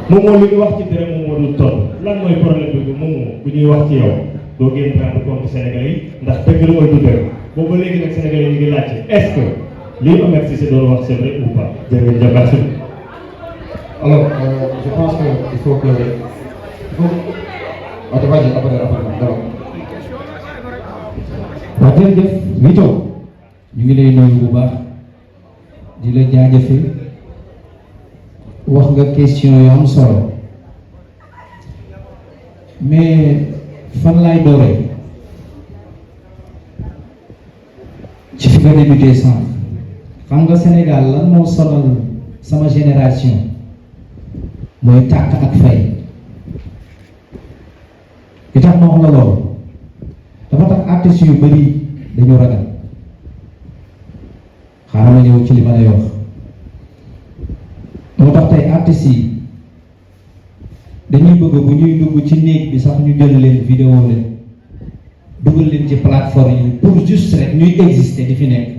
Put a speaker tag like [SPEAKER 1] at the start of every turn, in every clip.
[SPEAKER 1] Momo li ñu wax ci dara Momo du toll lan mooy problème bi Momo bu ñuy wax ci yow doo génn rendre compte Sénégalais yi ndax dëgg la mooy du dëgg boobu léegi nag Sénégalais yi ñu ngi laajte est-ce que lii Ahmed Cissé doon wax c'est vrai ou pas jërëjëf merci.
[SPEAKER 2] Alors, je pense qu'il faut que... Attends, vas-y, après, d'accord.
[SPEAKER 3] waaw jërëjëf Vito ñu ngi lay nuyu bu baax di la jaajëfe wax nga question yu am solo mais fan laay dooree ci fi nga débuté sànq xam nga Sénégal lan moo sonal sama génération mooy tàkk ak fay li tax ma wax la loolu dafa tax artistes yu bëri dañu ragal xaaral ma ñëw ci li ma lay wax moo tax tey artistes yi dañuy bëgg bu ñuy dugg ci néeg bi sax ñu jël leen vidéo leen dugal leen ci plateforme yi pour juste rek ñuy exister di fi nekk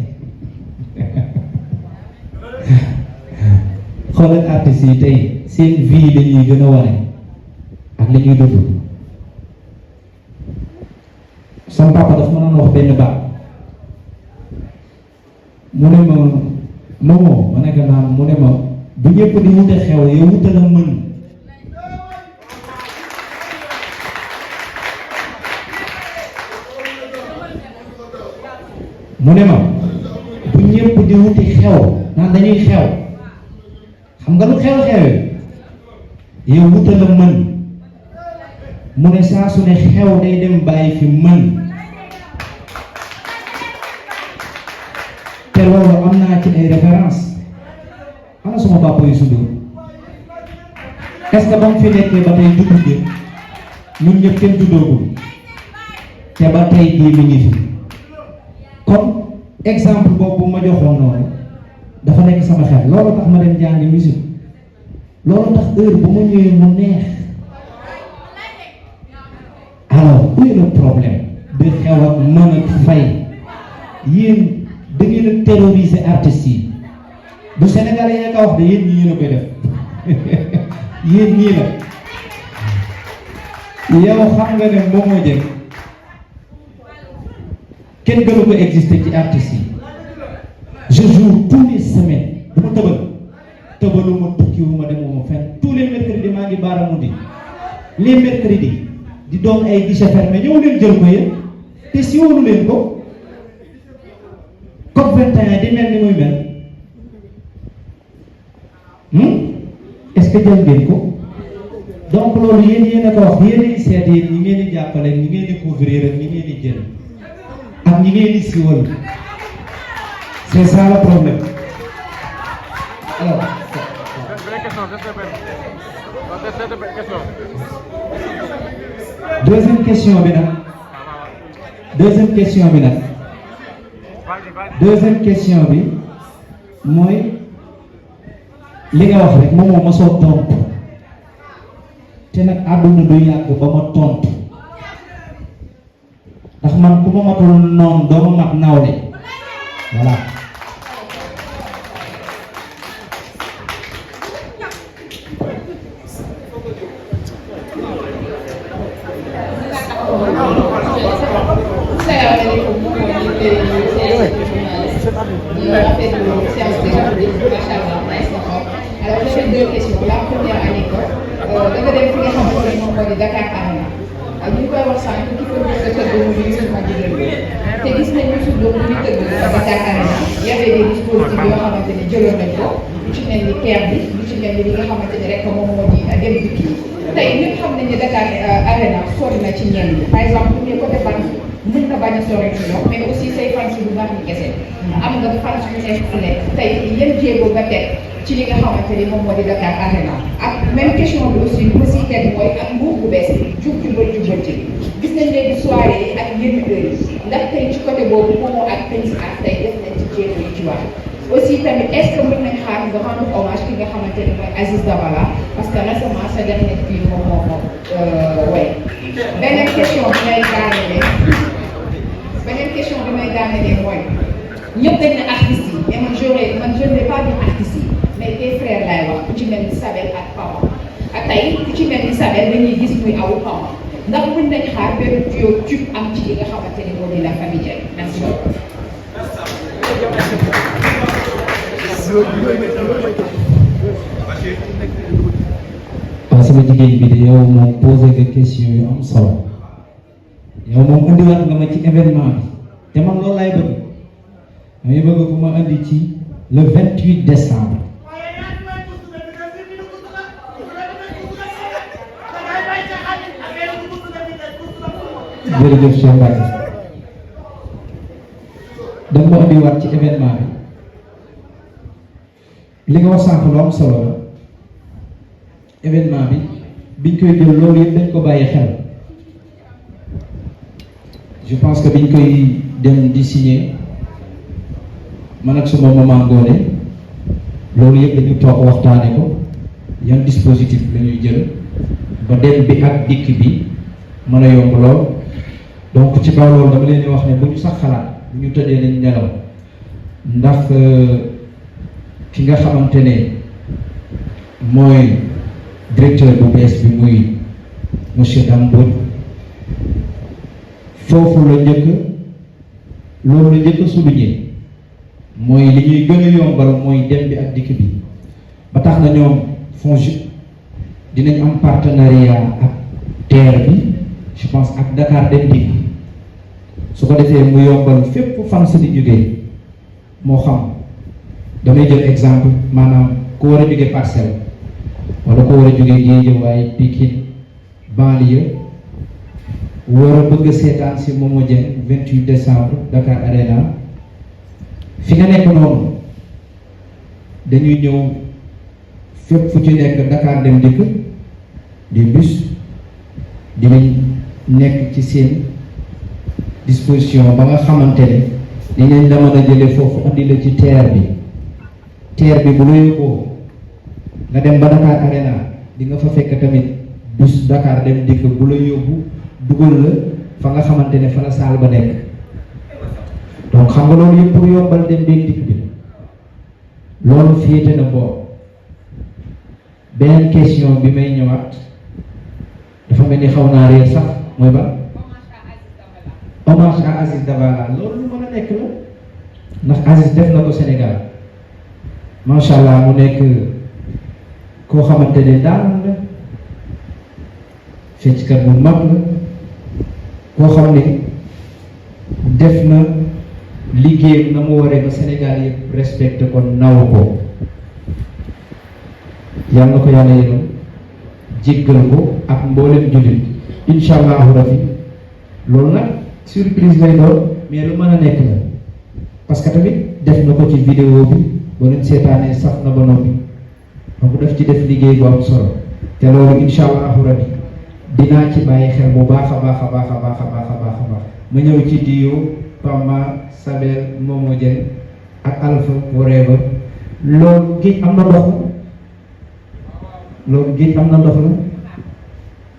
[SPEAKER 3] xoolal artistes yi tey seen vie lañuy gën a wane ak li ñuy dund. sama papa daf ma naan wax benn baat mu ne ma Momo ma nekk naam mu ne ma bu ñëpp di wute xew yow wute la mën mu ne ma bu ñëpp di wuti xew naan dañuy xew xam nga lu xew-xewee yow wute la mën mu ne saa su ne xew day dem bàyyi fi mën te loolu am naa ci ay référence ana suma papa yu sundur est-ce que ba mu fi nekkee ba tey juddu ngeen ñun ñëpp kenn juddoogul te ba tey bii mi ngi fi kon exemple boobu ma joxoon noonu dafa nekk sama xel loolu tax ma dem jàngi musique loolu tax heure bu ma ñëwee mu neex. alors où est le problème de xew ak mën ak fay yéen da ngeen a terroriser artistes yi du Sénégalais yaa nga wax de yéen ñi yéen a koy def yéen ñii la yow xam nga ne moom moo jël kenn gënu ko exister ci artistes yi je joue tous les semaines dama tëbaluma tukkiwuma demuma fenn tous les mercredis maa ngi Baaramundi les mercredis di doon ay guichet fermé ñëw leen jël ko yéen te siiwalu leen ko COP 21 di mel ni muy mel est-ce que jël ngeen ko donc loolu yéen a ko wax yéen a seet yéen ñi ngeen di jàppale ñi ngeen di couvrir ak ñi ngeen di jël ak ñi ngeen di siiwal c'est ça le problème alors. deuxième question bi mooy li nga wax rek moom moo ma soo tontu te nag àdduna du yàgg ba ma tontu ndax man ku ma matul noonu doo ma mat nawle voilà.
[SPEAKER 4] Alors j'avais deux questions. La première anecdote, da nga dem fi nga xamante ne moom moo di Dakar Arena ñu ngi koy wax sànq ki ko gis nga tëgg mu ngi ma jigéen bi te gis nañu su doon ñu tëgg Dakar Arena y avait des dispositifs yoo xamante ne jëloon nañ ko lu ci mel ni keer bi lu ci mel ni li nga xamante ne rek moom moo di dem di kii tey ñëpp xam nañ ne Dakar Arena sori na ci ñenn ñi par exemple bu ñu côté ban mën na bañ a sori ci ñoom mais aussi say fans yu baax ñu kese am nga fans yu nekk fu nekk tey yan jéego nga teg ci li nga xamante ni moom moo di Dakar Arena ak même question bi aussi bu ma siy teg mooy ak nguur bu bees bi jubal ci gis nañ léegi soirée yi ak yenn heures yi ndax tey ci côté boobu moomoo ak Prince Art tey def nañ ci jéego yi ci wax aussi tamit est-ce que mën nañ xaar nga rendre hommage ki nga xamante ni mooy Aziz Dabala parce que récemment sa dernier film moom way beneen question bi may daanelee mooy ñëpp dañ ne artistes yi mais man je ne vais pas dire artistes yi mais tes frères laay wax ku ci mel ni Sabel ak Papa ak tey ku ci mel ni Sabel dañuy gis muy aw xaw ndax mën nañ xaar benn tuyau tube am ci li nga xamante ni moo di la famille Dieng merci beaucoup.
[SPEAKER 3] waaw sama jigéen bi de yow moom posé nga question yu am solo yow moom indiwaat nga ma ci événement bi te man loolu laay bëgg damay bëgg ku ma indi ci le 28 décembre. jërëjëf Cheikh Mbacke da nga ma indiwaat ci événement bi li nga wax sànq lu am solo la événement bi biñ koy jël loolu yëpp dañ ko bàyyi xel je pense que biñ koy dem di signer man ak suma maman Ngoné loolu yëpp dañu toog waxtaane ko yan dispositif la ñuy jël ba dem bi ak dikk bi mën a yomb lool donc ci kaw loolu dama leen di wax ne bu ñu sax xalaat bu ñu tëddee nañ nelaw ndax ki nga xamante ne mooy directeur bu bees bi muy monsieur Dambod foofu la njëkk loolu la njëkk souligné mooy li ñuy gën a yombal mooy dem bi ak dikk bi ba tax na ñoom FONGIP dinañ am partenariat ak TER bi je pense ak Dakar Dem Dikk su ko defee mu yombal fépp fan si di jógee moo xam damay jël exemple maanaam ku war a jógee Parcelles wala ku war a jógee Guédiawaye Pikine banlieue war a bëgg seetaan si Momo Dieng 28 décembre Dakar Arena fi nga nekk noonu dañuy ñëw fépp fu ci nekk Dakar Dem Dikk des bus dinañ nekk ci seen disposition ba nga xamante ne dinañ la mën a jële foofu andi la ci TER bi bu la yóbboo nga dem ba Dakar Arena di nga fa fekk tamit bus Dakar Dem Dikk bu la yóbbu dugal la fa nga xamante ne fa la saal ba nekk donc xam nga loolu yëpp pour yombal dem beeg dikk bi loolu féete na boor beneen question bi may ñëwaat dafa mel ni xaw naa réer sax mooy ba hommage à Aziz Dabala loolu lu mën a nekk la ndax Aziz def na ko Sénégal macha allah mu nekk koo xamante ne daan la fecckat bu mag la koo xam ne def na liggéeyam na mu waree ba Sénégal yëpp respecté ko naw ko yàlla na ko yàlla yërëm jéggal ko ak mboolem jullit incha allahu rabbi loolu nag surprise lay doon mais lu mën a nekk la parce que tamit def na ko ci vidéo bi boo leen seetaanee saf na ba noppi donc daf ci def liggéey bu am solo te loolu incha allahu rabbi dinaa ci bàyyi xel bu baax a baax a baax a baax a baax a baax a baax ma ñëw ci Dio Pama Sabel Momo Dieng ak Alpha whatever loolu géej am na ndox la loolu géej am na ndox la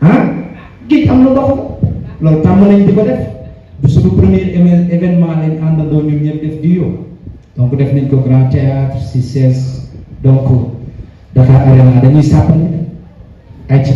[SPEAKER 3] ah géej am na ndox la loolu tàmm nañ di ko def du suñu premier événement lañ àndandoo ñun ñëpp def Dio donc def nañ ko Grand Théâtre si 16 donc Dakar Arena dañuy sàpp ay ci